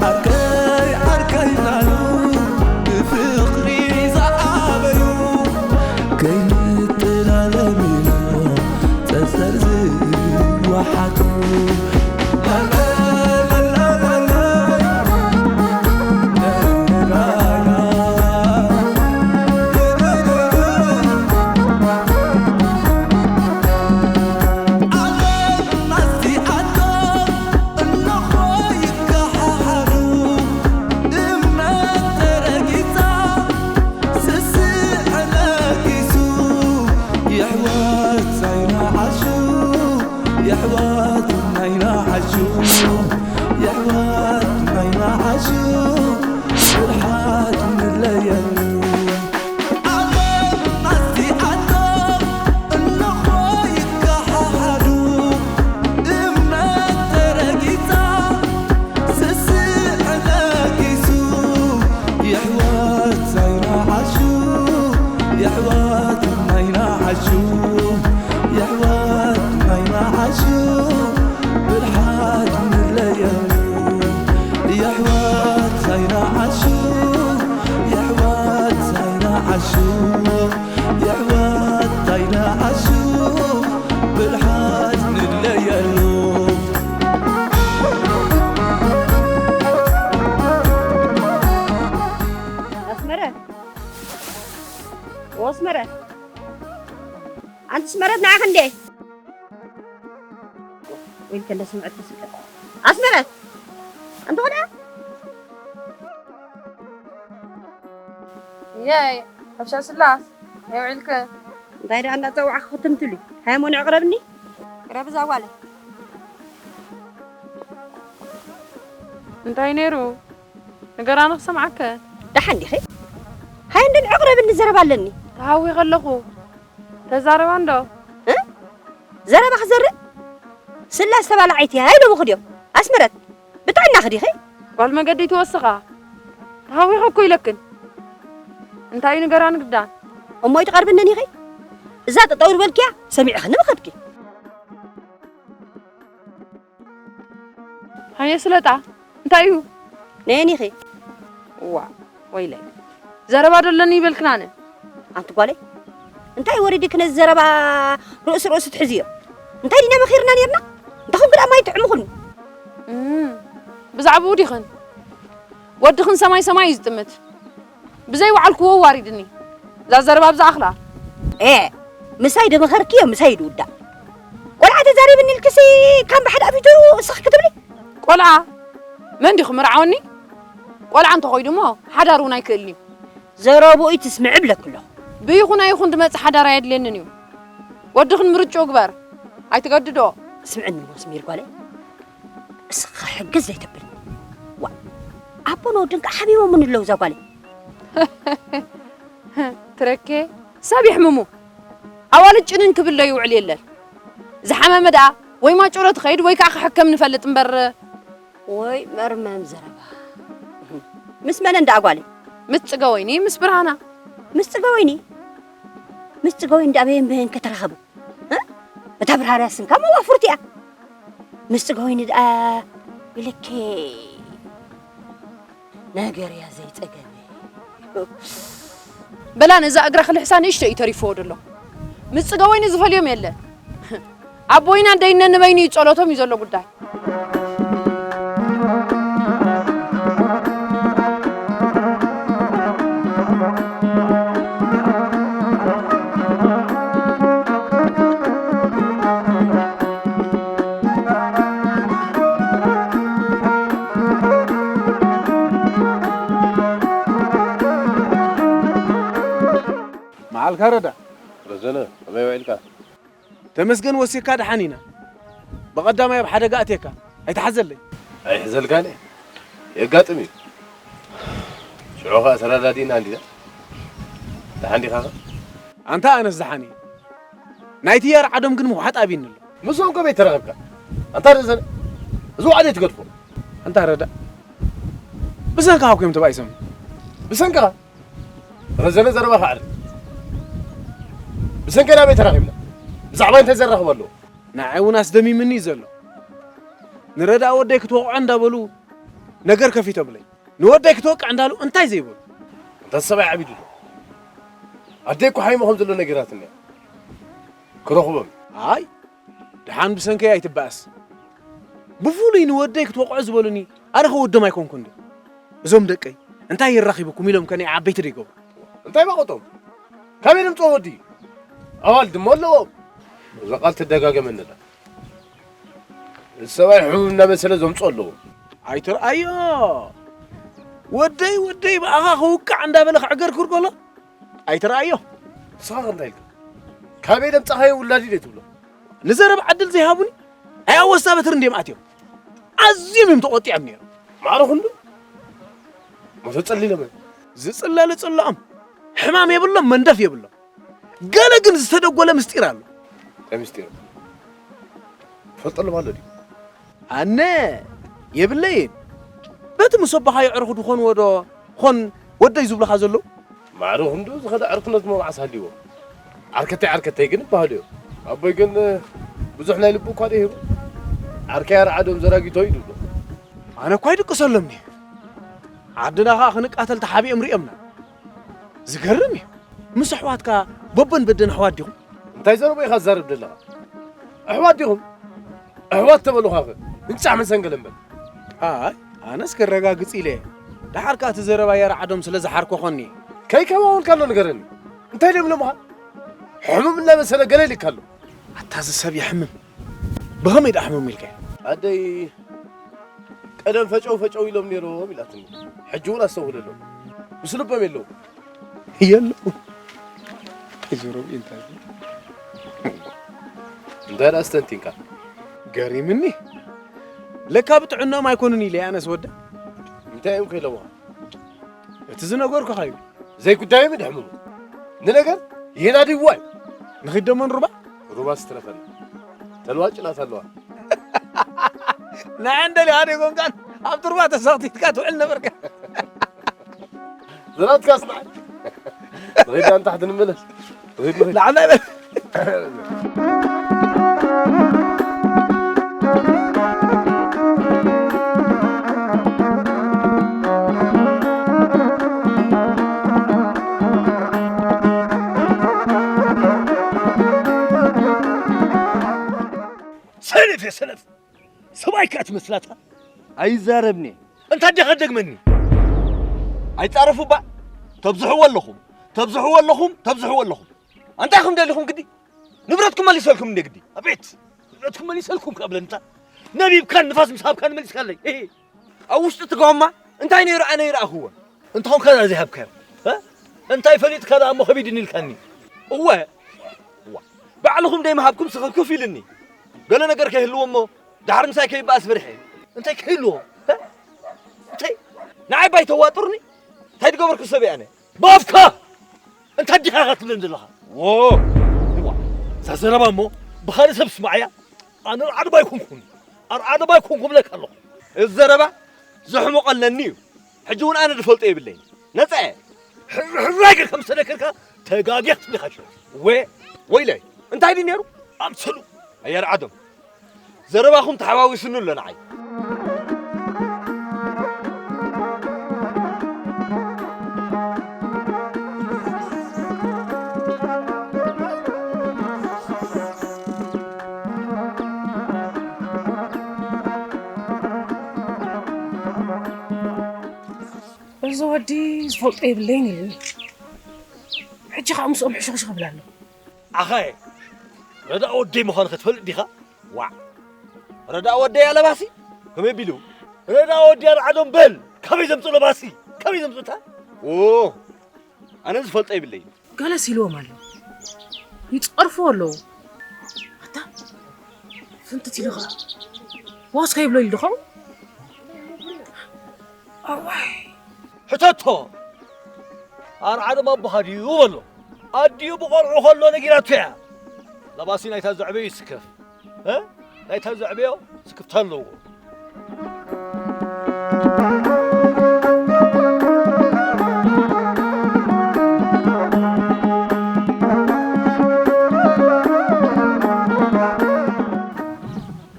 ዓርከይ ዓርከይ እናሉ ብፍቕሪ ዝዓበዩ፣ ከይንጠላለም ኢሎም ጸጸር ዝወሓጡ። የሕዋት ናይና ዓሹ፣ የሕዋት ናይና ዓሹ፣ ብርሓት ንለየሉ። ዓለም ኣስቲኣቶም እንኾ ይከሓሓዱ፣ እምነት ተረጊጻ፣ ስስዕ ነጊሱ። የሕዋት ናይና ዓሹ፣ የሕዋት ናይና ዓሹ፣ የሕዋት ናይና ዓሹ፣ ብርሓት ንለየሉ። የሕዋት ናይና ዓሹ፣ የሕዋት ናይና ዓሹ፣ የሕዋት ናይና ዓሹ፣ ብርሓት ንለየሉ። ኣስመረ፣ ኣስመረ፣ ኣንቲ ኣስመረት ንዓኺ እንዴ? ወይ ከንደ ስምዐት ተስቀ። ኣስመረት፣ ኣንቲ ቆልዓ? የይ፣ ሓፍሻ ስላስ፣ የውዕልክ። እንታይ ደኣ እንዳጸዋዕኺ ክትም ትብሊ? ሃይሞን ዕቕረብኒ? ቅረቢ እዛ ጓለይ። እንታይ ነይሩ? ንገራኒ ክሰምዓከ። ደሓን ዲኺ? ሃይ፣ እንድን ዕቕረብኒ፣ ዘረባ ኣለኒ። ተሃዊኸ ኣለኹ። ተዛረባ እንዶ። እ? ዘረባ ክዘርእ? ስላስ ተባላዓይቲ፣ ሃይ ዶ ምኽድዮ? ኣስመረት፣ ብጥዕናኺ ዲኺ? ጓል መገዲ ትወስኻ። ተሃዊኸ እኮ ኢለክን። እንታይ እዩ ንገራኒ ግዳ? እሞ ኣይትቐርብንን ኢኺ? እዛ ጠጠው ዝበልክያ ሰሚዕኽኒ ምኸድኪ። ሃየ ስለጣ፣ እንታይ እዩ? ነየን ኢኺ? ዋ፣ ወይለይ። ዘረባ ዶ ኣለኒ ይበልክናነ? ኣንቲ ጓለይ፣ እንታይ ወሪድኪ ነዚ ዘረባ ርእሲ ርእሱ ትሕዝዮ? እንታይ ዲና መኺርና ኔርና? እንታኹም ግዳ ማይ ትዕሙኹኒ? እም፣ ብዛዕባኡ ዲኽን? ወድኽን ሰማይ ሰማይ እዩ ዝጥምት። ብዘይ ወዓልክዎ ዋሪድኒ። እዛ ዘረባ ብዝኣኽላ። ኤ፣ ምሳይ ደመኸርክዮ፣ ምሳይ ድውዳእ። ቆልዓ ተዛሪብኒ ኢልክሲ ካም ብሓደ ኣፊቱ እስኽ ክትብሊ? ቆልዓ? መን ዲኹ ምርዓወኒ? ቆልዓ እንተኾይዱ እሞ ሓዳር እውን ኣይክእልን እዩ። ዘረብኡ ትስምዒ እብለኪ ኣለኹ። ብይኹን ኣይኹን ድመጽእ ሓዳር ኣየድልየንን እዩ። ወድኽን ምርጭኡ ግበር። ኣይትገድዶ። ስምዕኒ እሞ ስሚር ጓለይ። እስኻ ሕግዝ ዘይተብል። ዋ፣ ኣቦን ወድን ከኣ ሓሚሞምኒ ኣለዉ እዛ ጓለይ። ትረኬ ሰብ ይሕምሙ። ኣዋልድ ጭንን ክብል ዶ ይውዕል የለን። ዝሓመመ ደኣ ወይ ማጮሎ ትኸይድ ወይ ከኣ ክሕከም ንፈልጥ እምበር። ወይ መርመም ዘረባ። ምስ መነን ደኣ ጓለይ? ምስ ጽገወይኒ፣ ምስ ብርሃና። ምስ ጽገወይኒ? ምስ ጽገወይኒ ደኣ በየን በየን ከተራኸቡ? እ? እታ ብርሃና ስንካ መዋፍርቲ እያ። ምስ ጽገወይኒ ደኣ ኢልኬ ነገር እያ ዘይጸገመ። በላ ነዛ እግራ ክልሕሳ ንእሽቶ እዩ ተሪፍዎ ዘሎ። ምስ ጽገወይኒ ዝፈልዮም የለ። ኣቦይና ደይነ ንበይኑ እዩ ጸሎቶም እዩ ዘሎ ጉዳይ። መዓልካ ረዳ። ረዘነ፣ ከመይ ውዒልካ? ተመስገን ወሲካ ደሓን ኢና። ብቐዳማይ ኣብ ሓደጋ ኣትየካ። ኣይትሓዘለይ። ኣይሕዘልካን እየ። የጋጥም እዩ። ሽዑ ኸኣ ተረዳዲእና እንዲና። ደሓን ዲኻ ኸ? ኣንታ ኣነስ ደሓን እየ። ናይቲ ያር ዓዶም ግን ምውሓጥ ኣብይኒ ኣሎ። ምስኦም ከመይ ተራኸብካ? ኣንታ ረዘነ፣ እዚ ዋዕለይ ትገድፎ። ኣንታ ረዳ፣ ብሰንካ ሃብኮም ተባኢሶም። ብሰንካ? ረዘነ ዘረባኻ ኣዕርፍ። ብሰንከይ ናበይ ተራኺብና? ብዛዕባይ እንታይ ዘራኽብ ኣለዎ? ንዓይ እውን ኣስደሚምኒ እዩ ዘሎ። ንረዳ ወደይ ክትወቕዖ እንዳበሉ ነገር ከፊቶምለይ። ንወደይ ክትወቅዕ እንዳሉ እንታይ ዘይበሉ። እንተ ሰብኣይ ዓቢዱ ኣሎ። ኣደይ እኮ ሓይሞ ከም ዘሎ ነጊራትኒ እያ። ክረኽቦም። ኣይ፣ ደሓን ብሰንከይ ኣይትበኣስ። ብፍሉይ ንወደይ ክትወቕዖ ዝበሉኒ፣ ኣነ ኸ ወዶም ኣይኮንኩን ድየ? እዞም ደቀይ፣ እንታይ የራኺብኩም ኢሎም ከ ናይ ዓበይቲ ዶ ይገብሩ? እንታይ ባቖጦም? ካበይ ደምፅኦ ወዲ? ኣዋልድ እሞ ኣለዎም። እዛ ቃል ትደጋገመኒ ኣላ። ሰብኣይ ሕሙም እናመሰለ ዘምፅኦ ኣለዎ። ኣይትርኣዮ። ወደይ፣ ወደይ ብኣኻ ክውቃዕ እንዳበለ ክዕገርግር ከሎ ኣይትርኣዮ። ንስኻ ከ እንታይ ኢልካ? ካበይ ደምፃኻዮ ውላድ ኢለ ትብሎ? ንዘረባ ዕድል ዘይሃቡኒ፣ ኣይ ኣወስታ በትሪ እንድዮም ኣትዮም። ኣዝዮም እዮም ተቖጢዖም ነይሮም። ማዕረ ክንዱ? ሞቶ ጸሊሎም እዮም። ዝጽለል ጽልኦም። ሕማም የብሎም፣ መንደፍ የብሎም። ገለ ግን ዝተደጎለ ምስጢር ኣሎ። እንታይ ምስጢር? ፈልጠሎም ኣሎ ድዩ? ኣነ የብለይን። በቲ ምስ ኣቦኻ የዕርኹ ዝኾንዎ ዶ ኾን ወደይ ዝብሉኻ ዘለዉ? ማዕረ ክንዱ ዝኸደ ዕርክነት መባዕስ ሃልይዎ። ዓርከተይ ዓርከተይ ግን ይበሃሉ እዮም። ኣቦይ ግን ብዙሕ ናይ ልቡ እኳ ደይህቡ። ዓርከይ ኣርዓዶም ዘራጊቶ እዩ ዝብሎ። ኣነ እኳ ይድቅሰሎም እየ። ዓድና ኸኣ ክንቃተል ተሓቢኦም ሪኦምና። ዝገርም እዩ። ምስ ኣሕዋትካ በቦን በደን ኣሕዋት ዲኹም? እንታይ ዘረባ ኢኻ ትዛረብ ዘለኻ? ኣሕዋት ዲኹም? ኣሕዋት ተበሉኻኸ? እንጫዕ መሰንገለ እምበር። ኣይ፣ ኣነስ ከረጋግጽ ኢለ። ደሓር ከኣ እቲ ዘረባ የርዓዶም ስለ ዝሓርኮኾኒ። ከይከማወልካ ኣሎ ንገረኒ። እንታይ ድዮም ኢሎምኻ? ሕሙም እናመሰለ ገለ ኢልካ ኣሎ። ኣታ እዚ ሰብ የሕምም። ብኸመይ ደኣ ሕሙም ኢልካዮ? ኣደይ ቀደም ፈጨው ፈጨው ኢሎም ነይሮም ኢላትኒ። ሕጂ እውን ኣስተውህለሎም። ምስ ልቦም የለዉ። የለዉ። ኣይዞሮም እንታይ? እንታይ ደኣ ኣስተንቲንካ? ገሪምኒ። ለካ ብጥዕናኦም ኣይኮኑን ኢለ ኣነስ ወደ። እንታይ እዮም ከ ኢሎምኻ? እቲ ዝነገርኩኻ እዩ። ዘይጉዳዮም እዩ ድሕምሙ። ንነገር የናድይዋ እዩ። ንኺድ ደሞ ንሩባ? ሩባ ስትረፈና። ተልዋ ጭላት ኣለዋ። ንዓን ደሊኻ ደይኮንካን ኣብቲ ሩባ ተሰኽቲትካ ትውዕል ነበርካ። ዘናትካስ ንዓይ። ንኺድ ንታሕቲ ንመለስ። ንኺድ ንኺድ። ንዓና ይበል። ሰነፍ እየ ሰነፍ። ሰብኣይ ከኣ ትመስላታ። ኣይዛረብኒ። እንታ ዲኻ ትደግመኒ? ኣይጻረፉ እባ። ተብዝሕዎ ኣለኹም። ተብዝሕዎ ኣለኹም። ተብዝሕዎ ኣለኹም። ኣንታይ ኢኹም ደሊኹም ግዲ? ንብረትኩም መሊሰልኩም እንደ ግዲ። ኣቤት! ንብረትኩም መሊሰልኩም ከብለንታ። ነቢብካን ንፋስ ምስ ሃብካን መሊስካለይ። እሂ። ኣብ ውሽጢ እቲ ጎማ እንታይ ነይሩ ኣነ ይረኣኽዎ? እንተኾንካ ደኣ ዘይሃብካዮ? እ? እንታይ ፈሊጥካ ደኣ እሞ ከቢድኒ ኢልካኒ? እወ። እዋ። ባዕልኹም ደይምሃብኩም ስኽፍክፍ ኢልኒ። ገለ ነገር ከይህልዎ እሞ ደሓር ምሳይ ከይበኣስ ፈሪሐ። እንታይ ከይህልዎ? እ? እንታይ? ንዓይ ባይ ተዋጥርኒ? እንታይ ዝገበርኩ ሰብ እየ ኣነ? ብኣፍካ! እንታይ ዲኻ ኢኻ ትብለኒ ዘለኻ? ዎ! እዋ፣ እዛ ዘረባ እሞ ብኻልእ ሰብ ስማዓያ። ኣነ ኣርዓድባ ኣይኮንኩን። ኣርዓድባ ኣይኮንኩ ብለካ ኣለኹ። እዚ ዘረባ ዘሕምቐለኒ እዩ። ሕጂ እውን ኣነ ዝፈልጦ የብለይን። ነጻ እየ። ሕራይ ጌርካ ምስ ተደከርካ ተጋግያ ክትብል ኢኻ ሽዑ። ወ-፣ ወይለይ! እንታይ ድዩ ነይሩ? ኣምሰሉ! ኣየርዓዶም። ዘረባኹም ተሓዋዊሱኒ ኣሎ ንዓይ። እዚ ወዲ ዝፈልጦ የብለይን ኢሉኒ። ሕጂ ኸኣ ምስኦም ሕሽኽሽኽ እብል ኣለኹ። ኣኸ፣ ረዳእ ወደይ ምዃኑ ክትፈልጥ ዲኻ? ዋዕ! ረዳእ ወደይ ኣለባሲ? ከመይ ቢሉ? ረዳእ ወዲ ኣርዓዶም በል! ካበይ ዘምጽእ ለባሲ? ካበይ ዘምጽእ እታ? ኦ! ኣነ ዝፈልጦ የብለይን። ገለስ ኢልዎም ኣለዉ። ይጸርፍዎ ኣለዉ። ኣታ፣ ፍንትት ኢሉ ኸኣ። ዋስ ከይብሎ ኢሉ ዶ ኸውን? ኣዋይ። ሕተቶ! ኣርዓዶም ኣቦኻ ድዩ በሎ። ኣዲኡ ብቖልዑ ከሎ ነጊራቶ እያ። ለባሲ ናይታ ዘዕበዩ ይስከፍ። እ? ናይታ ዘዕበዮ ስክፍታ ኣለዎ።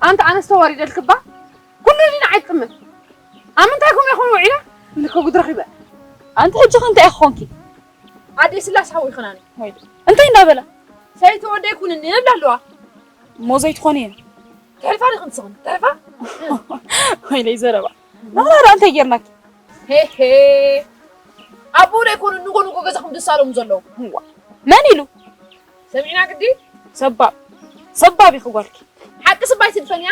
ኣንታ ኣነስ ተዋሪደልክባ? ኣይትጥመ። ኣብ ምንታይ ኮም ይኾን ውዒላ? ንከጉድ ረኺበ። ኣንቲ ሕጂ ከ እንታይ ኢኺ ኮንኪ? ኣደይ ስላስ ሓው ይኸናኒ። ወይ እንታይ እንዳበላ? ሰይቲ ወደይ ኩንኒ ንብላ ኣለዋ። እሞ ዘይትኾኒ እየ። ተሕልፋ ዲኺ ንስኽን? ተሕልፋ? ወይለይ ዘረባ። ናባራ እንታይ ጌርናኪ? ሄሄ። ኣቦ ዶ ኣይኮኑ ንጎ ንጎ ገዛኹም ድሳለሙ ዘለዉ? እዋ። መን ኢሉ? ሰሚዕና ግዲ? ሰባብ። ሰባብ ኢኺ ጓልኪ። ሓቂ ስባይ ትድፈንያ?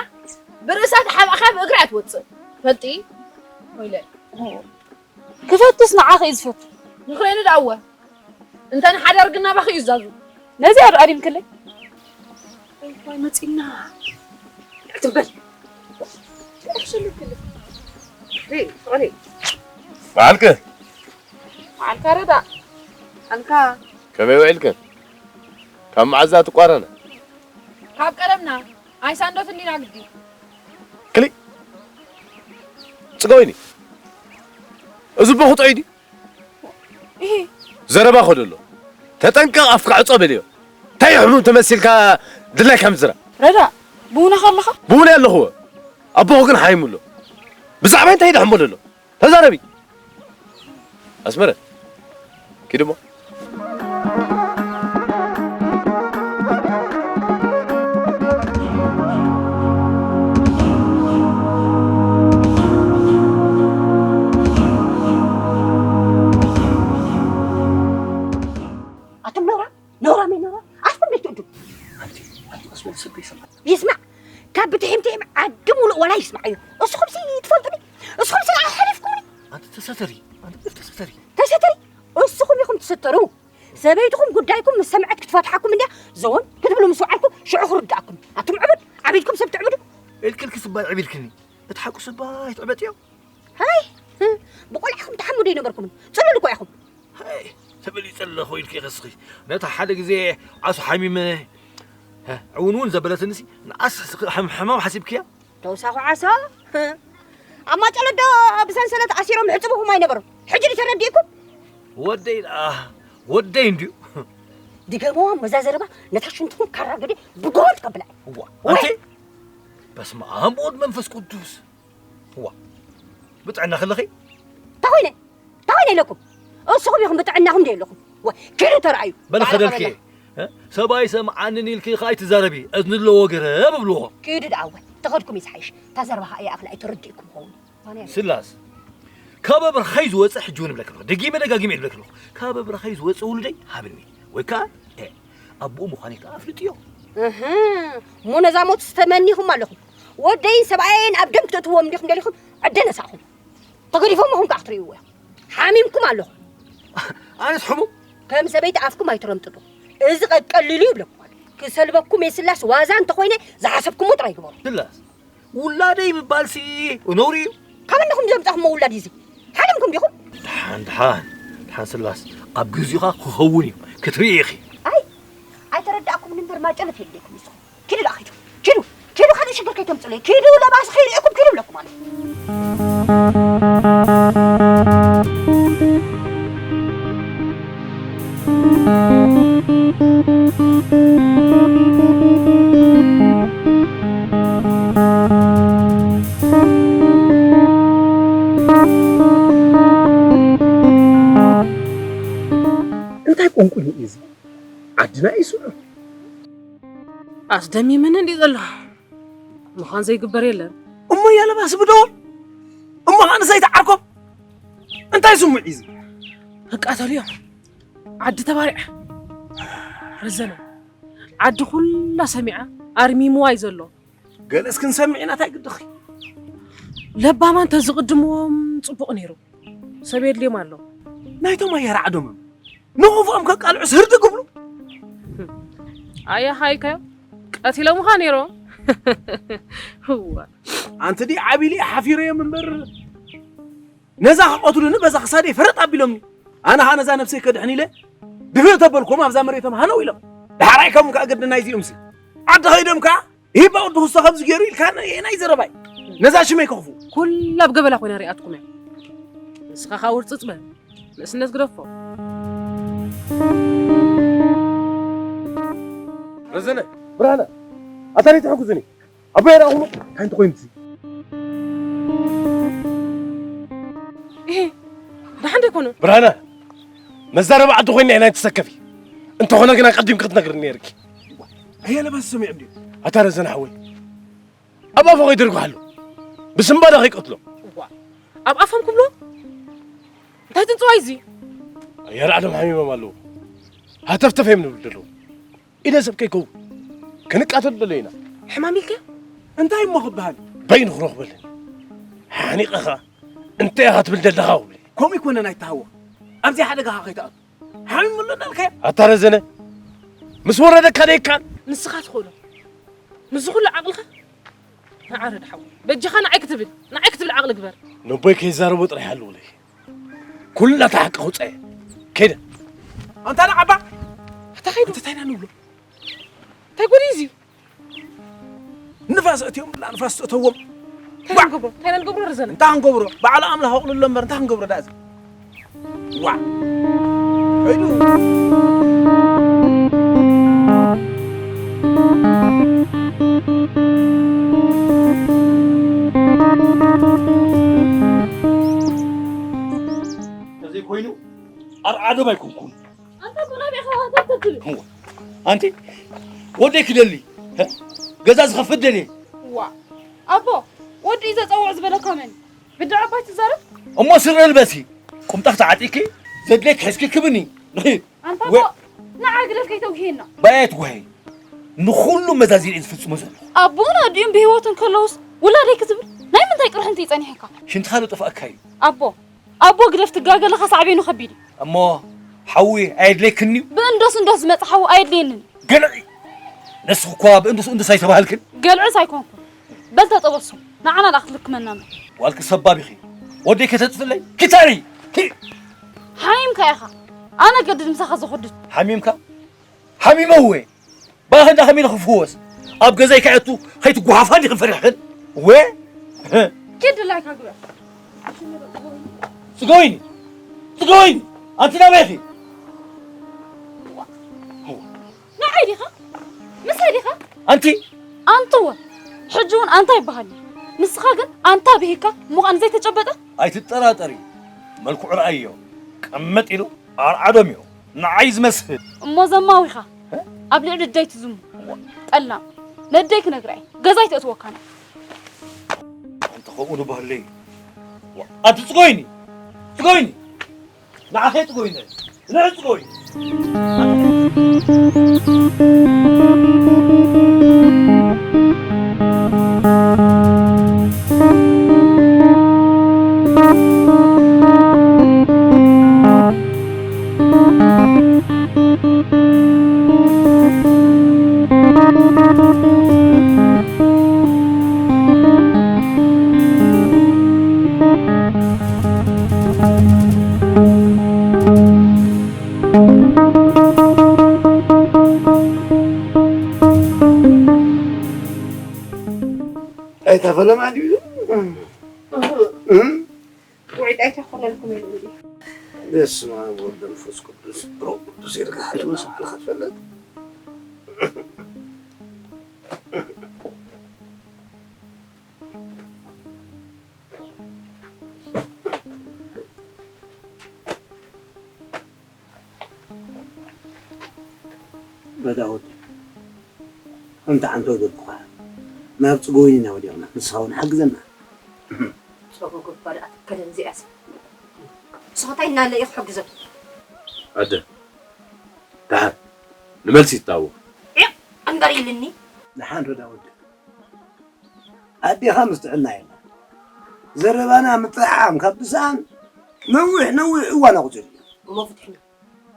ብርእሳ ተሓባእኻ ብእግሪ እያ ትወፅእ። ፈልጢ? ወይለ። ክፈትስ ንዓኺ እዩ ዝፈቱ። ንኽልኤኒ ደኣ እወ። እንተ ንሓዳር ግን ናባኺ እዩ ዝዛዙ። ነዚኣ ዶ ኣሪምክለይ? ዋይ መፂና። ትበል። ሄይ፣ ፍቕሪ። በዓልከ? በዓልካ ረዳ። ኣንካ። ከመይ ውዒልክን? ካብ መዓዛ ትቋረና? ካብ ቀደምና። ኣይሳንዶትን ዲና ግዲ። ክሊ ጽገውኒ። እዚ ቦ ክጥዑይ ድዩ? እሂ። ዘረባ ከሎ ኣሎ። ተጠንቀቕ፣ ኣፍካ ዕጾ በልዮ። እንታይ ሕሙም ተመሲልካ ድላይካ ምዝራብ? ረዳ፣ ብውነኻ ኣለኻ? ብውነ ኣለኹዎ። ኣቦኹ ግን ሓይሙ ኣሎ። ብዛዕባ እንታይ ደሕሞ ዘሎ? ተዛረቢ። ኣስመረ፣ ኪድ እሞ። ኣቱም ነውራ፣ ነውራ፣ መይ ነውራ? ኣስኩም ቤት ትእዱ። ኣንቲ፣ ኣንቲ፣ ኣስመረ፣ ሰብ ይሰምዕ። ይስማዕ። ካብ ብትሒም ትሒም ዓዲ ሙሉእ ዋላ ይስማዕ እዩ። እስኹም ሲ ትፈልጡኒ? እስኹም ሲ ኣይሓሊፍኩምኒ? ኣንቲ ተሰተሪ፣ ኣንቲ ተሰተሪ። ተሰተሪ? እስኹም ኢኹም ትሰተሩ። ሰበይትኹም ጉዳይኩም ምስ ሰምዐት ክትፈትሓኩም እንድያ። ዘወን ክትብሉ ምስ ወዓልኩም ሽዑ ክርድኣኩም። ኣቱም ዕቡድ፣ ዓቢድኩም ሰብ ትዕብዱ። ኢልክልኪ ስባይ ዕቢድክኒ። እቲ ሓቁ ስባይ ትዕበጥዮ። ሃይ፣ ብቆልዓኹም ትሓምዱ ኣይነበርኩምን። ጽሉል እኮ ኢኹም። ሃይ፣ ተበሊጸ ኣለኹ ኢልኪ ከስኺ። ነታ ሓደ ግዜ ዓሱ ሓሚመ፣ እ፣ ዕውንውን ዘበለትንሲ፣ ንኣስ ሕም-፣ ሕማም ሓሲብክያ? ተውሳኹ ዓሶ፣ ኣብ ማጨሎ ዶ ብሰንሰለት ኣሲሮም ይሕጽቡኹም ኣይነበሩን? ሕጂ ድዩ ተረዲእኩም? ወደይ ደኣ፣ ወደይ እንድዩ። ድገምዋ፣ መዛ ዘረባ፣ ነታ ሽንትኹም ካራ ገደ ብጎቦ ትከብላ። እዋ፣ ወይ! ኣንቲ፣ በስመ ኣብ ወወልድ መንፈስ ቅዱስ። እዋ፣ ብጥዕና ከለኺ? እንታይ ኮይነ? እንታይ ኮይነ ኢለኩም? እስኹም ኢኹም ብጥዕናኹም ዶ የለኹም? ወ-፣ ኪዱ ተረኣዩ። በል ባዕልኻ ኸደልኪ። በላ። እ? ሰብኣይ ሰምዓንን ኢልኪ ኸኣ ኣይትዛረቢ። እዝኒ ኣለዎ ገረብ እብልዎ። ኪዱ ደኣ እወ። ተኸድኩም እዩ ዝሓይሽ። እታ ዘረባ ኸኣ ይኣኽላ ኣይተረዲእኩም ኸውን። ኣነ ስላስ፣ ካብ ኣብርኸይ ዝወፀ ሕጂ እውን እብለኪ ኣለኹ። ደጊመ ደጋጊመ እብለኪ ኣለኹ። ካብ ኣብርኸይ ዝወፀ ውሉደይ ሃብኒ። ወይ ከኣ፣ እ፣ ኣቦኡ ምዃነይ ከኣ ኣፍልጥዮ። እህ፣ እሞ ነዛ ሞት ዝተመኒኹም ኣለኹም። ወደይን ሰብኣየይን ኣብ ደም ክትእትዎም እንዲኹም ደሊኹም ዕደ ነሳኹም። ተገዲፎም ኹም ከኣ ክትርእይዎ ኢኹም። ሓሚምኩም ኣለኹም። ኣነስ ሕሙም? ከም ሰበይቲ ኣፍኩም ኣይትረምጥጡ። እዚ ቀቀሊሉ ይብለኩም ኣሎ። ክሰልበኩም እየ ስላስ ዋዛ እንተኾይነ ዝሓሰብኩሞ ጥራይ ግበሩ። ስላስ፣ ውላደይ ምባልሲ ነውሪ እዩ። ካብ እንኹም ዘምጻኹሞ ውላድ እዩ እዚ? ሓሊምኩም ዲኹም? ደሓን፣ ደሓን፣ ደሓን ስላስ፣ ኣብ ግዜኻ ክኸውን እዩ። ክትርኢ ኢኺ። ኣይ፣ ኣይተረዳእኩምን እምበር ማጨለት የድልየኩም እዩ። ኪዱ ደኣ ኪዱ። ኪዱ። ኪዱ ካልእ ሽግር ከይተምጽኡለይ። ኪዱ ለባስ ከይርእየኩም ኪዱ እብለኩም ኣሎ። እንታይ ቆንቁኝ እዩ እዚ? ዓድና ይስዑ። ኣስደሚምኒ እንዲ ዘሎ። ምዃን ዘይግበር የለን። እሞ እያ ለባስ ብደወል። እሞ ኸኣ ንሰይቲ ዓርኮም። እንታይ ስምዒ እዩ እዚ? ክቃተሉ እዮም። ዓዲ ተባሪዓ። ረዘነ። ዓዲ ኩላ ሰሚዓ ኣርሚምዋ እዩ ዘሎ። ገለስ ክንሰምዕ ኢና፣ እንታይ ግድኺ? ለባማ እንተዝቕድምዎም ጽቡቕ ነይሩ። ሰብ የድልዮም ኣሎ። ናይቶም ኣየር ዓዶምም ንኽፉኦም ከቃልዑስ ህርዲ ክብሉ። ኣየ ሃይከ ቀቲሎምኻ ነይሮም። እዋ። ኣንቲ ዲ ዓቢሊ ሓፊረዮም እምበር ነዛ ክቐትሉኒ በዛ ክሳደይ ፈረጥ ኣቢሎምኒ። ኣነ ኸኣ ነዛ ነብሰይ ከድሕን ኢለ ድፍእ ተበልኩም ኣብዛ መሬቶም ሃነው ኢሎም። ዳሕራይ ከም ከኣ ግዲ ናይዚኦምሲ ዓዲ ኸይዶም ከኣ ይህባ ወዲ ክስቶ ከምዚ ገይሩ ኢልካ ነ-፣ ናይ ዘረባይ ነዛ ሽመይ ከኽፉ። ኩላ ኣብ ገበላ ኮይና ሪኣትኩም እያ። ንስኻ ኸኣ ውርጽጽ በል። ንእስነት ግደፎ። ረዘነ፣ ብርሃነ፣ ኣታ ነይ ትሕግዙኒ። ኣቦይ ራኹም እንታይ እንተ ኮይኑሲ? እሄ፣ ደሓን ዶ ኣይኮነን? ብርሃነ፣ መዛረቢ ዓዲ ኮይና ኢና ኣይትሰከፊ። እንተኾነ ግን ኣቐዲምኪ ክትነግርኒ ነይርኪ። ኣያለ ባስ ሰሚዑ እንድዩ። ኣታ ረዘነ ሓወይ፣ ኣብ ኣፉ ከይድርግሓሉ፣ ብስምባዳ ከይቀትሎ። እዋ፣ ኣብ ኣፎም ክብሎ? እንታይ ትንጽዋይ እዚ? ኣያለ ዓለም ሓሚሞም ኣለዉ። ሃተፍተፍ እዮም ንብል ዘለዉ። ኢደ ሰብ ከይከውን ክንቃተል ደለና። ሕማም ኢልካ? እንታይ እሞ ክበሃል? በይኑ ክረኽበልን። ሓኒቐኻ እንታይ ኢኻ ትብል ዘለኻ ውብለ? ከምኡ ይኮነን ኣይተሃወኽ። ኣብዚ ሓደጋኻ ከይትኣቱ። ሓሚሙ ኣሎ እንዳልካዮ? ኣታ ረዘነ፣ ምስ ወረደካ ደይካል? ንስኻ ትኽእሎ። ምስዚ ኩሉ ዓቕልኻ? ንዓረድ ሓው። በጃኻ ንዓይ ክትብል፣ ንዓይ ክትብል ዓቕሊ ግበር። ነቦይ ከይዛረቦ ጥራይ ሓልውለይ። ኩላ እታ ሓቂ ክውጻእ እየ። ከይደ። ኣንታ ንዓባ። ኣታ ከይዱ። እንታይ ኢና ንብሎ? እንታይ ጉድ እዩ እዚ? ንፋስ ኣእትዮም ብላ ንፋስ ትእተዎም። እንታይ ኢና ንገብሮ? እንታይ ኢና ንገብሮ ረዘነ? እንታይ ክንገብሮ? ባዕሉ ኣምላኽ ኣቕልሎ እምበር እንታይ ክንገብሮ ዳኣ እዚ? ዋ። ከይዱ። ተዘይኮይኑ ኣርዓዶም ኣይኮንኩን። ኣንታ እኮ ናበይ ኢኻ ሃተፍ ተትብል? እዋ፣ ኣንቲ ወደይ ክደሊ፣ ሀ? ገዛ ዝኸፍት ደልየ። ዋ፣ ኣቦ፣ ወዲ እዩ ዘጸውዕ ዝበለካ መን? ብድዐ ኣባይ ትዛረብ? እሞ ስረ ልበሲ፣ ቁምጣ ክትዓጢቂ፣ ዘድልየኪ ሒዝኪ ክብኒ፣ ንኺድ። ኣንታ ወ- ኣቦ፣ ንዓ ግደፍ ከይተውህየና። ባየት ጉሀይ፣ ንኹሉ መዛዚር እዩ ዝፍጽሞ ዘሎ። ኣቦን ኣዲኡን ብህይወት እንከለውስ፣ ውላደይ ክትብል፣ ናይ ምንታይ ቅርሕንቲ እዩ ጸኒሕካ? ሽንትኻ ዶ ጠፋእካ እዩ? ኣቦ፣ ኣቦ ግደፍ ትጋገ ኣለኻ ሳዕቤኑ ከቢድ እዩ። እሞ ሓዊ ኣየድለይክን እዩ? ብእንዶስ እንዶስ ዝመጽእ ሓዊ ኣየድልየንን እዩ። ገልዒ! ንስኺ እኳ ብእንዶስ እንዶስ ኣይተባህልክን። ገልዕስ ኣይኮንኩን። በል ተጠበሱ። ንዓና ደኣ ክትልክመና እምበር። ዋልኪ ሰባብ ኢኺ። ወደይ ከተጥፍለይ? ኪታሪ! ኪ! ሓሚምካ ኢኻ። ኣነ ገድድ ምሳኻ ዘኹድድ። ሓሚምካ? ሓሚመ እወ። ባኽ እንዳ ከመይ ኢለ ክፍወስ? ኣብ ገዛይ ከየቱ ከይትጓሓፋ እንዲኽን ፈሪሕክን? እወ። ኪድ ድላይካ ግበር። ጽገዊኒ! ጽገዊኒ! ኣንቲ ናበይ ኢኺ? ንዓይ ዲኻ? ምሳይ ዲኻ? ኣንቲ! ኣንትወ! ሕጂ እውን ኣንታ ይበሃል እዩ። ንስኻ ግን ኣንታ ብሂካ ምዃን ዘይተጨበጠ? ኣይትጠራጠሪ። መልክዑ ረኣዮ። ቀመጥ ኢሉ ኣርዓዶም እዩ። ንዓይ ዝመስል። እሞ ዘማዊኻ ኣብ ልዕሊ ኣደይ ትዝሙ። ጠላም። ነደይ ክነግራ እየ። ገዛይ ተእትወካን። ኣንተ ከምኡ ዶ ባህለይ? ኣንቲ ጽጎይኒ! ጽጎይኒ! ንዓኸ ጽጎይኒ! ንዕ ጽጎይኒ! ኣይታ ፈለማ ድዩ? እህ። እም? ውዒት ኣይተኾነልኩም ኢሉ እንዲ። በስመ ኣብ ወወልድ ወመንፈስ ቅዱስ። ብሩኽ ቅዱስ ኢልካ ሓደ መስዋዕቲ ክትፈልጥ። በዳ ወዲ፣ ከምቲ ዓንቶ ወደድኩኻ፣ ናብ ጽገወይኒ ኢና ወዲቕና፣ ንስኻ እውን ሓግዘና። ጸጉ ጉባ ደኣ ትከደን እዚኣስ። ንስኻ እንታይ እናለ ኢኻ ክሕግዘ? ኣደ፣ ደሓን፣ ንመልሲ ይታወ። ዒቕ እምበር ኢልኒ። ደሓን ረዳ ወዲ። ኣዴኻ ምስ ጥዕና የለን። ዘረባና ምጥዕዓም ካብ ዝሰኣን ነዊሕ ነዊሕ እዋን ኣቑጺሩ እዩ። እሞ ፍትሕኒ።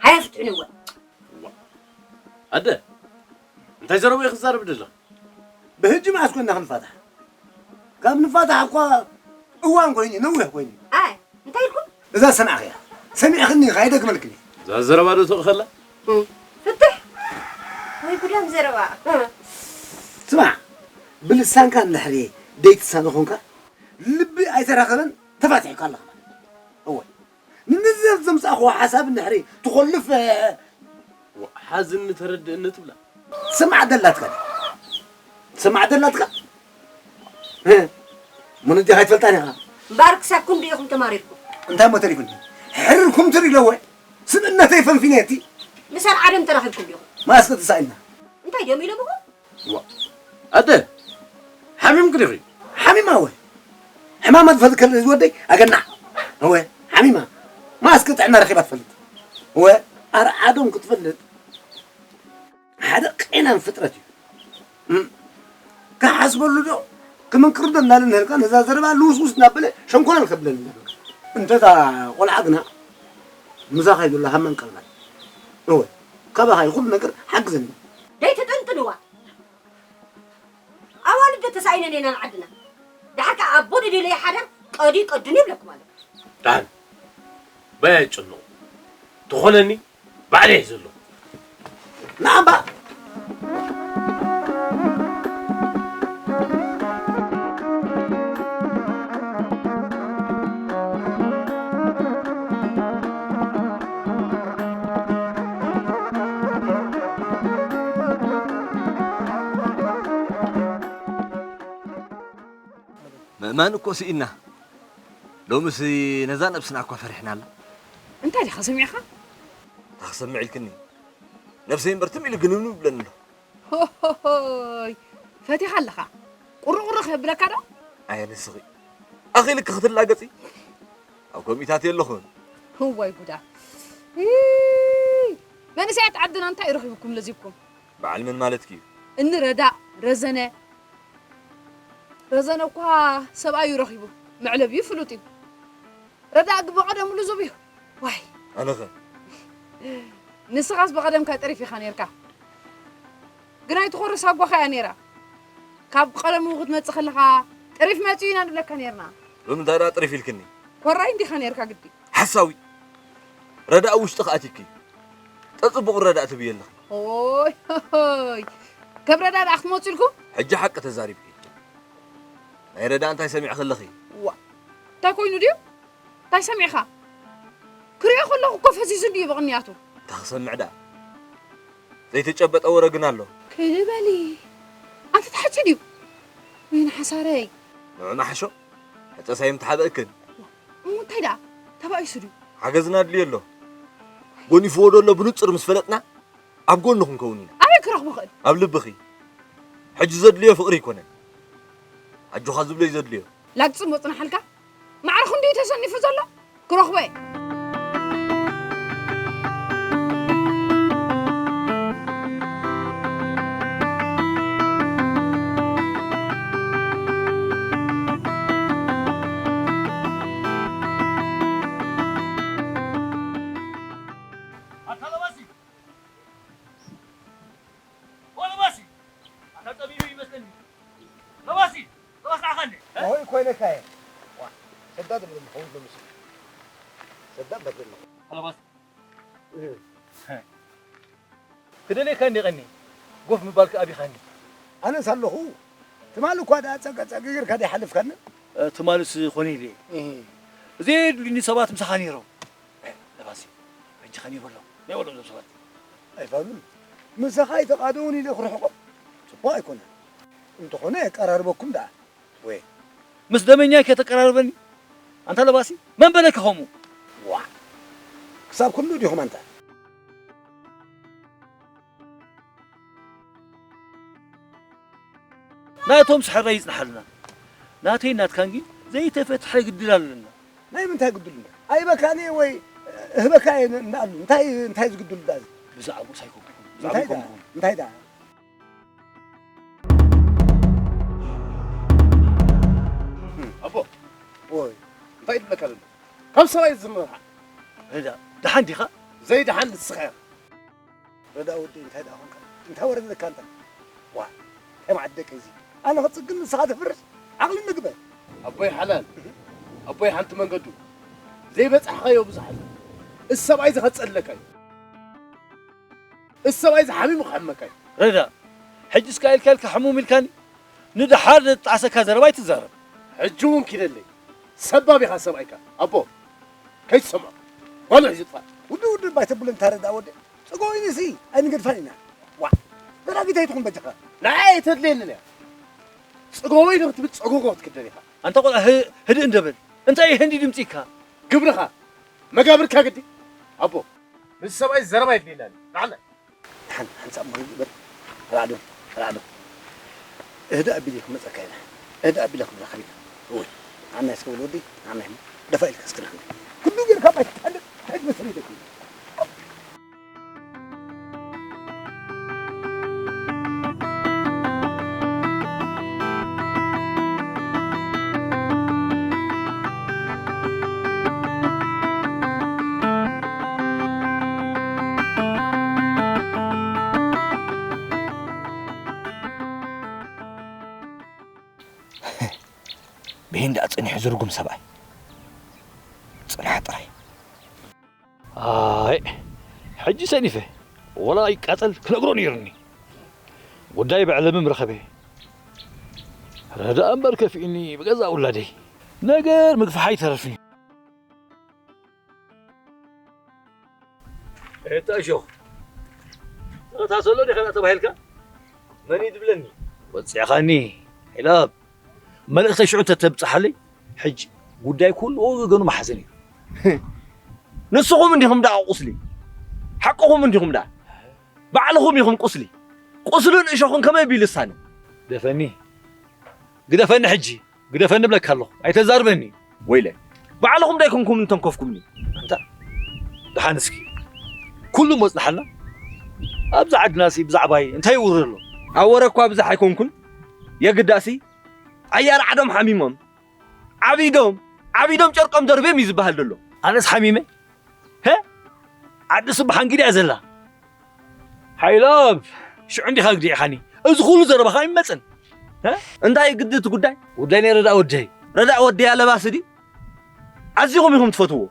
ሃያ ፍትሕኒ እወ። ኣደ፣ እንታይ ዘረባ ኢኺ ትዛረቢ ዘለኺ? ብሕጂ መዓስ ኮይና ክንፋታሕ? ካብ ንፋታሕ እኳ እዋን ኮይኑ፣ ነዊሕ ኮይኑ። ኣይ፣ እንታይ ኢልኩም? እዛ ሰማዕኽያ። ሰሚዕኽኒ ኢኻ፣ ኣይደግመልክን እየ። እዛ ዘረባ ዶ ትእኸላ? እም፣ ፍትሕ! ወይ ጉዳም ዘረባ። ስማዕ፣ ብልሳንካ እንድሕሪ ደይትሳነ ኾንካ፣ ልቢ ኣይተራኸበን ተፋቲሕካ ኣለኻ ማለት እዩ። እወ። ንነዘብ ዘምጻእኽዎ ሓሳብ እንድሕሪ ትኾልፍ፣ እ፣ ዋ፣ ሓዝኒ ተረድእኒ ትብላ። ስማዕ ደላትካ። ስማዕ ደላትካ። እ፣ ምን እንዲኻ ኣይትፈልጣን ኢኻ። እምበኣር ክሳብ ክንድኡ ኢኹም ተማሪርኩም። እንታይ እሞ ተሪፉኒ? ሕርርኩም ትርኢ ኣለዎ። ስብእነተይ ፈንፊነቲ። ምስ ኣርዓዶም ተራኺብኩም ዲኹም? ማስክ ተሳኢልና። እንታይ ድዮም ኢሎምኹም? ዋ፣ ኣደ፣ ሓሚምኪ ዲኺ? ሓሚማ እወ። ሕማማ ትፈልጥ ከለ ዝወደይ ኣገናዕ። እወ፣ ሓሚማ። ማስክ ጥዕና ረኺባ ትፈልጥ። እወ፣ ኣርዓዶም ክትፈልጥ ሓደ ቄናን ፍጥረት እዩ። እም፣ ክሓስበሉ ዶ ክምንክር ዶ እናለ ንህልካ ነዛ ዘረባ ልውስውስ እናበለ ሸንኮለል ከብለኒ ነበር። እንተ እታ ቆልዓ ግና ምሳኻ እዩ ዘሎ ሃመን ቀልባይ። እወ፣ ካባኻ እዩ ኩሉ ነገር ሓግዘኒ። ደይ ተጠንጥንዋ። ኣዋልድ ተሳኢነን ኢና ንዓድና። ደሓር ከኣ ኣቦ ደደለየ ሓዳር ቀዲ ቀድን ይብለኩም ኣሎ። ዳን በይ ኣይጨንቑ። ትኾነኒ ባዕለይ እየ ዘለኹ። ንዓምባ ምእማን እኮ ስኢና። ሎምስ ነዛ ነብስና እኳ ፈሪሕናላ። እንታይ ዲኻ ሰሚዕኻ? እንታይ ክሰምዕ ኢልክኒ? ነብሰይ እምበር ትም ኢሉ ግንብንብ ይብለኒ ኣሎ። ሆሆሆይ፣ ፈቲኻ ኣለኻ። ቁርቁር ከብለካ ዶ? ኣየ ንስኺ። ኣኺልኪ ክትላገጺ? ኣብ ከምኢታት የለኹን። እዋይ ጉዳ። ኢይ፣ መንእሰያት ዓድና እንታይ ረኺብኩም ለዚብኩም? በዓል መን ማለትኪ እዩ? እኒ ረዳእ፣ ረዘነ። ረዘነ እኳ ሰብኣይ እዩ ረኺቡ። መዕለቢኡ ፍሉጥ እዩ። ረዳእ ግን ብቐደሙ ልዙብ እዩ። ዋይ። ኣነኸ? ንስኻስ ብቐደምካ ጥሪፍ ኢኻ ነይርካ። ግን ኣይትኾርስ ኣጓኻ እያ ነይራ። ካብ ቀደሙ ክትመጽእ ከለኻ፣ ጥሪፍ መጺኡ ኢና ንብለካ ነይርና። ብምንታይ ደኣ ጥሪፍ ኢልክኒ? ኮራይ እንዲኻ ነይርካ ግዲ። ሓሳዊ። ረዳእ ውሽጥኻ ኣቲኪ እዩ። ጠጽቡቕ ረዳእ ትብዪ ኣለኺ። ኦይ፣ ሆይ። ካብ ረዳእ ደኣ ክትመጹ ኢልኩም? ሕጂ ሓቂ ተዛሪብኪ። ናይ ረዳእ እንታይ ሰሚዕኺ ኣለኺ? ዋ። እንታይ ኮይኑ ድዩ? እንታይ ሰሚዕኻ? ክሪኦ ከለኹ እኮ ፈዚዙ ድዩ ብቕንያቱ? እንታይ ክሰምዕ ደኣ? ዘይተጨበጠ ወረ ግን ኣሎ። ክልበሊ። ኣንተ ተሓጺ ድዩ? ወይኒ ሓሳረይ። ንዑ መሓሾ። ሕጸሳይ ምትሓበእክን። እሞ እንታይ ደኣ? ተባኢሱ ድዩ? ሓገዝና ኣድልዮ ኣሎ። ጎኒፍዎ ዶ ኣሎ ብንጹር ምስ ፈለጥና፣ ኣብ ጎኑ ክንከውን ኢና። ኣበይ ክረኽቦ ክእል? ኣብ ልብኺ። ሕጂ ዘድልዮ ፍቕሪ ኣይኮነን። ኣጆኻ ዝብሎ እዩ ዘድልዮ። ላግጺ እሞ ጽናሓልካ። ማዕረ ክንድዩ ተሰኒፉ ዘሎ? ክረኽቦ እየ። ኣታ ለባሲ! ኦ ለባሲ! ኣታ ጠቢቡ ይመስለኒ። ለባሲ! ለባሲ ንዓኻ እንዴ? እ? ሆይ ኮይነካ እየ። ዋ፣ ሰዳድ እምበር ምኸውን ሎምስ። ሰዳድ በር ዘለኹ። ለባሲ! እ። ክደልየካ እንዴ ቀኒ? ጎፍ ምባልካ ኣቢኻኒ። ኣነስ ኣለኹ። ትማሊ እኳ ደኣ ጸገ ጸገ ጌርካ ደይ ሓለፍካኒ? እ፣ ትማልስ ኾነ ኢለ። እ። እዘየድልዩኒ ሰባት ምሳኻ ነይሮም። እ፣ ለባሲ፣ ሕጂ ኸመይ በሎም? መይ በሎም እዞም ሰባት? ኣይፋሉን። ምሳኻ ኣይተቓደዉን ኢለ ክርሕቖም ጽቡቕ ኣይኮነን። እንተኾነ የቀራርበኩም ደኣ። ወይ። ምስ ደመኛይ ከተቀራርበኒ? ኣንታ ለባሲ፣ መን በለካ ከምኡ? ዋ። ክሳብ ክንድኡ ዲኹም ኣንታ? ናይቶም ስሕራይ ይጽንሓልና። ናተይን ናትካን ግን ዘይተፈትሐ ግድል ኣለና። ናይ ምንታይ ግድል ኣሎ? ኣይበካን እየ ወይ እህበካ እየ ን-፣ እንዳኣሉ። እንታይ፣ እንታይ ዝግድሉ ደኣ እዚ? ብዛዕባኡስ ኣይኮንኩን። እንታይ ብዛዕባይ ደኣ? ኣይኮንኩን። እንታይ ደኣ? ኣቦ። ኦይ። እንታይ ትብለካ ዘሎ? ካብ ሰብኣይ ዝምርሓ። ረዳ፣ ደሓን ዲኻ? ዘይደሓን ንስኻ ኢኻ። ረዳ ወደይ፣ እንታይ ደኣ ኾንካ? እንታይ ወረደካ ኣንታ? ዋ፣ እንታይ መዓት ደቀይ እዚ? ኣነ ክጽግን ንስኻ ተፍርስ? ዓቕሊ ንግበር። ኣቦይ ሓላል፣ ኣቦይ ሓንቲ መንገዱ። ዘይበጻሕካዮ ብዙሕ ኣሎ። እዚ ሰብኣይ እዚ ከጸልለካ እዩ። እዚ ሰብኣይ እዚ ሓሚሙ ክሕመካ እዩ። ረዳ፣ ሕጂ እስካ ኢልካ ኢልካ ሕሙም ኢልካኒ? ንደሓር ዘጣዕሰካ ዘረባ ኣይትዛረብ። ሕጂ እውን ኪደለይ። ሰባብ ኢኻ ሰብኣይካ። ኣቦ፣ ከይትሰምዖ። ጓሉ ሒዙ ጥፋእ። ውድብ ውድብ ኣይተብሎ እንታ ረዳ ወደ። ጽገወይንሲ ኣይንገድፋን ኢና። ዋ፣ ገራጊት ኣይትኹን በጃኻ። ንዓይ ኣይተድልየንን እያ። ጽገወይኒ ክትብል ጸጎጎ ክትክደን ኢኻ። ኣንታ ቆልዓ፣ ህ-፣ ህድእ እንደ በል። እንታይ ህንዲ ድምጺ ኢካ? ግብርኻ፣ መጋብርካ ግዲ። ኣቦ፣ ምስ ሰብኣይ ዘረባ የድልየና እዩ። ንዓና። ሓን-፣ ሓንሳብ ሞይ በል። ራዕዶ፣ ራዕዶ። እህዳ ኣቢለ ክመጸካ ኢና። እህዳ ኣቢለ ክብለካ ኢና። እወ። ኣና እስከ ወዲ፣ ኣና ይም። ደፋ ኢልካ እስከ ንሕና። ኩሉ ጌርካ ባይታለ፣ ሕጅ መሰለይ ደቂ። ብሂንዳ ጸኒሑ ዝርጉም ሰብኣይ። ጽንሓ ጥራይ። ኣይ፣ ሕጂ ሰኒፈ። ወላ ይቃጸል ክነግሮ ነይሩኒ። ጉዳይ ብዕለሚ ምረኸበ። ረዳእ እምበር ከፊእኒ ብገዛ ውላደይ። ነገር ምግፋሕ ኣይተረፍን እዩ። እታ እሾኽ። እታ ዘሎ ዲኻ ተባሂልካ? መን እዩ ዝብለኒ? ወፂዕኻኒ። ኢላ መልእኽተይ ሽዑ እንተተብፅሓለይ፣ ሕጂ ጉዳይ ኩሉ ወገገኑ መሓዘን እዩ። ንስኹም እንዲኹም ደኣ ቁስሊ። ሓቅኹም እንዲኹም ደኣ። ባዕልኹም ኢኹም ቁስሊ። ቁስልን እሾኽን ከመይ ቢሉ ይሳነ? ግደፈኒ። ግደፈኒ ሕጂ። ግደፈኒ እብለካ ኣለኹ። ኣይተዛርበኒ። ወይለ። ባዕልኹም ዶ ኣይኮንኩም እንተንከፍኩምኒ? ኣንታ። ደሓን እስኪ። ኩሉ መጽናሓልና። ኣብዚ ዓድናሲ ብዛዕባይ እንታይ ይውረ ኣሎ? ኣብ ወረ እኳ ብዛሕ ኣይኮንኩን። የግዳሲ። ኣያር ዓዶም ሓሚሞም። ዓቢዶም። ዓቢዶም ጨርቆም ደርብዮም እዩ ዝበሃል ዘሎ። ኣነስ ሓሚመ። ሀ? ዓዲ ስብሓን ጊዳ ዘላ። ሓይሎም፣ ሽዑ እንዲኻ ግዲዕኻኒ። እዚ ኩሉ ዘረባኻ ይመጽን። ሀ? እንታይ ግዲ እቲ ጉዳይ? ጉዳይ ናይ ረዳ ወደይ። ረዳ ወደይ ኣለባሲ ድዩ? ኣዚኹም ኢኹም ትፈትዎ።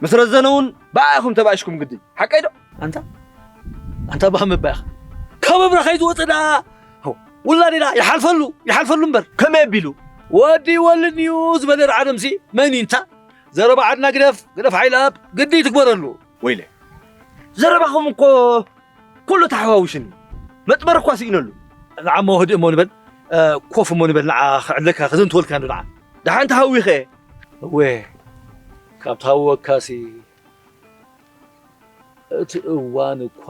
ምስ ረዘነ እውን ብኣ ኢኹም ተባኢሽኩም ግዲ። ሓቀይ ዶ? ኣንታ? ኣንታ ባህ መባእኻ። ካብ እብረኸይ ዝወፀ ደኣ። ሆ፣ ውላዴ ደኣ ይሓልፈሉ፣ ይሓልፈሉ እምበር። ከመይ ኣቢሉ? ወዲ ይወልድ እዩ ዝበለ ርዓዶምሲ መን እዩ እንታ? ዘረባ ዓድና ግደፍ፣ ግደፍ ሓይልኣብ፣ ግዲ ትግበረሉ። ወይለ። ዘረባኹም እኮ ኩሉ ተሓዋውሽኒ። መጥመር እኳ ስኢነሉ። ንዓ እሞ ህድእ እሞ ንበል፣ እ፣ ኮፍ እሞ ንበል፣ ንዓ ክዕለካ፣ ከዘንትወልካ እንዶ ንዓ። ደሓን ተሃዊኸ። እወ፣ ካብ ተሃወካሲ፣ እቲ እዋን እኳ፣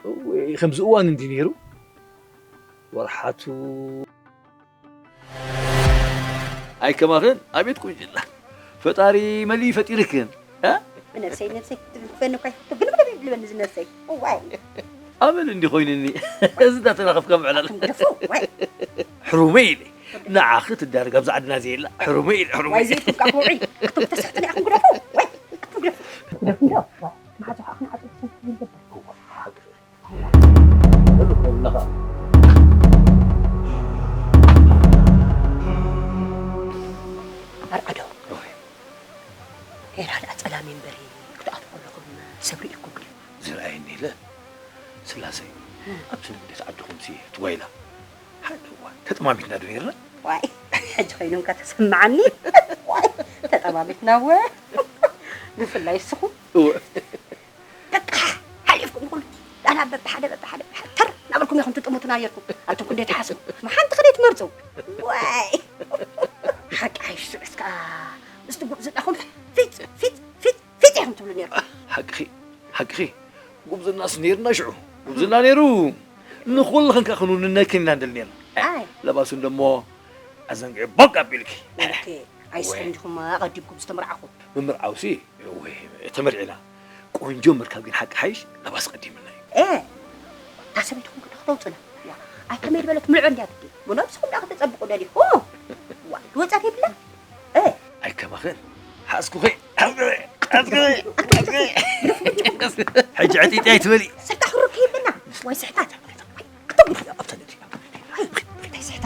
እወ፣ ከምዚ እዋን እንዲ ነይሩ፣ ወርሓቱ ኣይከማኽን፣ ኣቤት ቁንጅና። ፈጣሪ መሊ ፈጢርክን፣ እ? ብነብሰይ፣ ነብሰይ ትብልበኒ እኮ፣ ትብልበኒ፣ ትብልበኒ ዝነብሰይ። እዋይ። ኣመል እንዲ ኮይንኒ፣ እዚ እንዳተራኸብካ ምዕላል። ኣቱም ግደፉ፣ ዋይ። ሕሩመይ ኢለ። ንዓኺ ትዳረግ ኣብዚ ዓድና ዘየላ። ሕሩመይ ኢለ፣ ሕሩመይ ዋይ፣ ኢለ። ዘይትብቃ፣ ውዒ። ኣቱም ተስሕቱኒ፣ ኣቱም ግደፉ፣ ዋይ። ኣቱም ግደፉ። ግደፉ፣ ግደፉ። ዋይ፣ መሓዛ፣ ኣኹም ዓጽዩ ትሰሕቱ ይገባል። ኣርዓዶ። ኦይ። ኤራ ደኣ ጸላሚ እምበሪ ክትኣትዉ ከለኹም ሰብ ርኢኩም ድዩ? ዝረኣየኒ የለ። ስላሰይ፣ እም። ኣብቲ ንግደት ዓድኹምሲ ትጓይላ። ሓደ እዋን ተጠማሚትና ዶ ነይርና? ዋይ፣ ሕጂ ኮይኑ እንካ ተሰምዓኒ። ዋይ፣ ተጠማሚትና እወ። ብፍላይ እስኹም። እወ። በቃ፣ ሓሊፍኩም ይኹን። ዳና በብሓደ፣ በብሓደ፣ በብሓደ ተር እናበልኩም ኢኹም ትጥምቱና ነይርኩም። ኣንቱም ክንደይ ትሓስቡ። መሓንቲ ክንደይ ትመርጹ። ዋይ። ሓቂ ሓይሽ ስዑስ ከኣ ምስቲ ጉብዝናኹም ፊት፣ ፊት፣ ፊት፣ ፊት ኢኹም ትብሉ ነይርኩም። ሓቅኺ፣ ሓቅኺ። ጉብዝናስ ነይርና ሽዑ። ጉብዝና ነይሩ። ንኹልኽን ከኣ ክንውንነክን ኢና ንደሊ ነይርና። ኣይ። ለባሱ እንደሞ ኣዘንጊዑ ቦግ ኣቢልኪ። ኦኬ። ኣይስሕን ዲኹም ኣቐዲምኩም ዝተመርዓኹም? ምምርዓውሲ ወይ ተመርዒና። ቆንጆ ምርካብ ግን ሓቂ ሓይሽ ለባስ ቀዲምና እዩ። እ፣ እታ ሰበይትኹም ክዳ ክተውፅና። ዋ፣ ኣይ ከመይ ዝበለት ምልዖ እንድያ ግዲ። እሞ ነብስኹም ዳ ከተፀብቑ ደሊኹም? ዋ፣ ዝወፀት የብላ? እ። ኣይከማኽን። ሓዝኩኺ። ሓዝኩኺ። ሓዝኩኺ። ሓዝኩኺ። ሕጂ ዕጢጢ ኣይትበሊ። ስሕታ ክሩብ ከይብልና። ወይ ስሕታት። ኣታ ነዲ፣ ኣታ ነዲ። እንታይ ስሕታ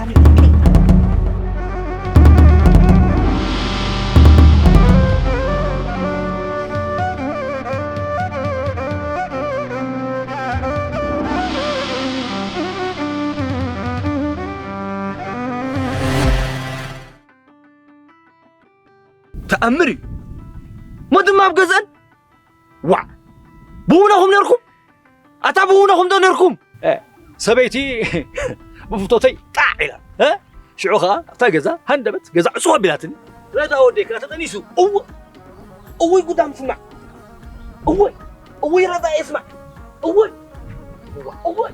ተኣምር እዩ። እሞ ድማ ኣብ ገዝአን ዋዕ! ብውነኹም ነርኩም? ኣታ ብውነኹም ዶ ነርኩም? እ፣ ሰበይቲ ብፍቶተይ ጣዕ ኢላ፣ እ? ሽዑ ኸዓ ኣብታ ገዛ ሃንደበት ገዛ ዕጹው ኣቢላትኒ። ረዳ ወደይ ከኣ ተጠኒሱ። እወ፣ እውይ ጉዳም ስማዕ። እወይ፣ እውይ ረዳ የስማዕ። እወይ፣ እወ፣ እወይ።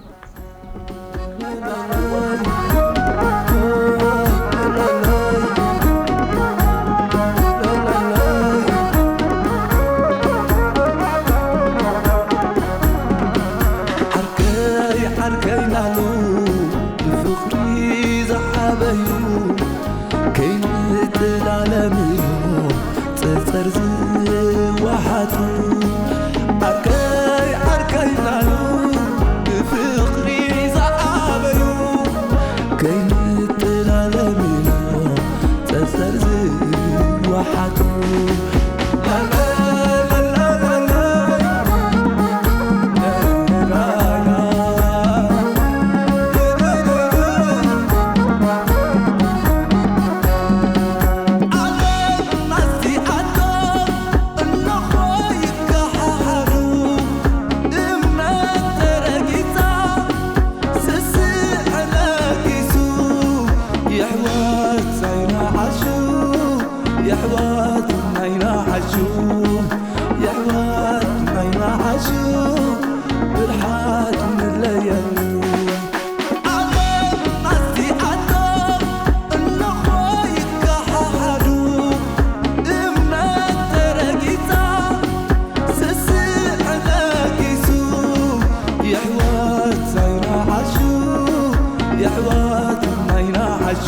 ዓርከይ ዓርከይ ናሉ ብፍቕሪ ዝዓበዩ ከይንጠላለም ኢሎም ጸጸር ዝወሓጡ። ዓርከይ ዓርከይ ናሉ ብፍቕሪ ዝዓበዩ ከይንጠላለም ኢሎም ጸጸር ዝወሓጡ። የሕዋት ናይና ዓሹ፣ የሕዋት ናይና ዓሹ፣ የሕዋት ናይና ዓሹ፣ ብርሓት ንለየሉ። ዓለም ኣስቲኣቶ እንኾ ይከሓሓዱ፣ እምነት ተረጊጻ፣ ስስዕ ነጊሱ፣ የሕዋት ናይና ዓሹ፣ የሕዋት ናይና ዓሹ።